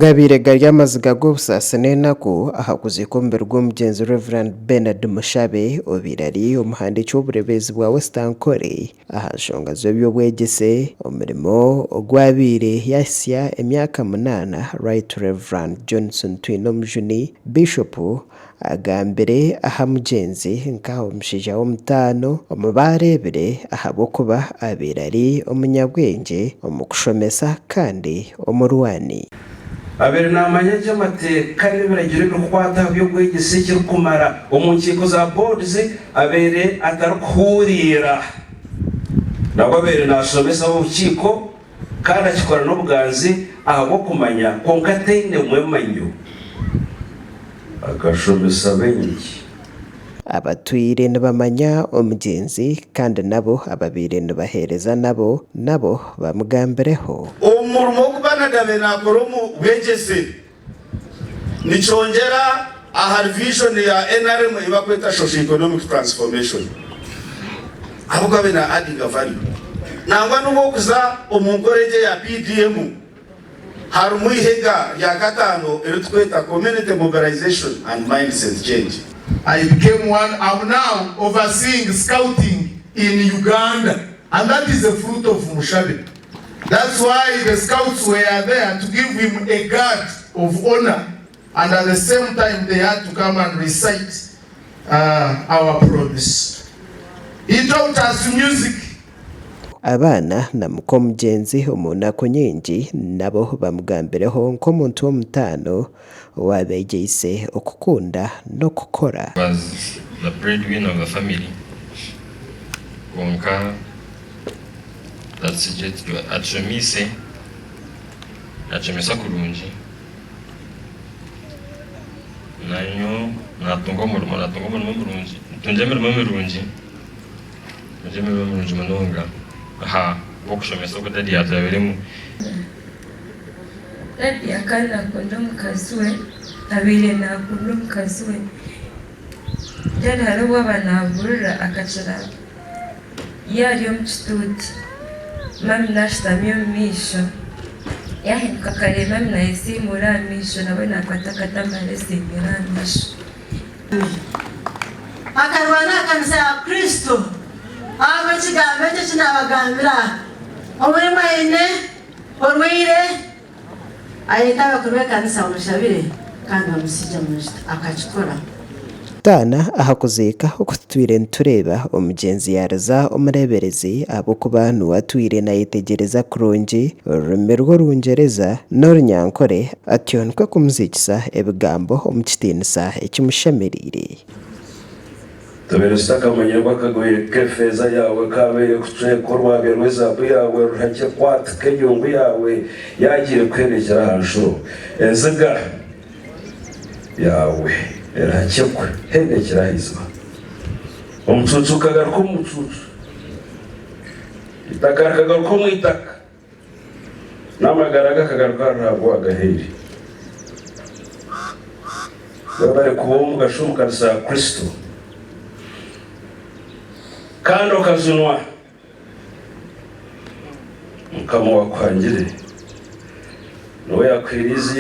Gabaire gari amaziga g'obusaasi n'enaku aha kuziika omubiri gw'omugyenzi Rev. Bernard Mushabe obaire ari omuhandiiki w'oburebeezi bwa West Ankole aha nshonga z'eby'obwegyese, omurimo ogu abaire yahitsya emyaka munaana Right Rev. Johnson Twinomujuni, Biishopu Agambire aha mugyenzi nka omushaija w'omutaano omu baareebire ahabw'okuba abaire ari omunyabwengye omu kushomesa kandi omurwani. Abaire naamanya gye amateeka n'ebiragiro ebirikukwata aha by'obwegyese ekirikumara omu nkiiko za boards abaire atarikuhuriira. Nabwo abaire naashomesa ab'obukiiko Kandi akikora n'obuganzi ahabw'okumanya, kwonka taine mwemanyo. Akashomesa baingi. Abatwire nibamanya omugyenzi kandi nabo ababaire nibaheereza nabo, nabo bamugambireho. Omurimo ogu Bernard abaire nakora omu bwegyese nikyongyera ahari vision ya nrm ei barikweta Socio-Economic Transformation ahabw'okuba abaire na addinga value. Nangwa n'obu orikuza omu nkora egi eya PDM harimu eihega rya kataano eritukweta Community Mobilization and Mindset Change. I became one, am now overseeing scouting in Uganda and that is a fruit of Mushabe. That's why the scouts were there to give him a guard of honour and at the same time they had to come and recite our promise. He taught us music. Abaana na muk'omugyenzi omu naku nyingi nabo bamugambireho nk'omuntu w'omutaano owaabeegyeise okukunda n'okukora. Was the breadwinner of the family kwonka atushomiise yatushomesa kurungi nanyowe natunga omurimo natunga omurimo murungi ntunga emirimo mirungi ntunga emirimo mirungi munonga ahabw'okushomesa oku dadi yaturabiremu. Dadi akaba nakunda omukazi we, abaire nakunda omukazi we. Dadi hariho obu aba nahurira akagira yaarya omu kituuti, mami naashutami omu maisho, yaahinduka akareeba mami naayesiimuura aha maisho nawe naakwata akatama areesiimuura aha maisho. Akarwana aha kanisa ya Kristo ahabw'ekigambo eki eki naabagambira. Omurimo aine orwaire ayete abakuru b'ekanisa bamushabire kandi bamusiigye amajuta. Akakikora. Taana aha kuziika oku tutwire nitureeba, omugyenzi yaariza omureeberezi ahabw'okuba niwe atwire naayetegyereza kurungi orurimi rw'Orungyereza n'Orunyankore, atyo nikwo kumuziikisa ebigambo omu kitiinisa ekimushemereire. Tubaire tutakamanyire ku akagoye k'efeeza yaawe kaabaire kucweka orwabya rw'ezaabu yaawe ruhakye kwatika enyungu yaawe yaagiire kuhenekyera aha nshuro, enziga yaawe erahakye kuhenekyera aha iziba. Omucuucu gukagaruka omu mucuucu, eitaka rikagaruka omu itaka. N'amagara gakagaruka ahari Ruhanga owagahaire. Webare kuba ow'omugasho omu kanisa ya Kristo kandi okajunwa Mukama owakuhangire niwe yakuhaire eiziina.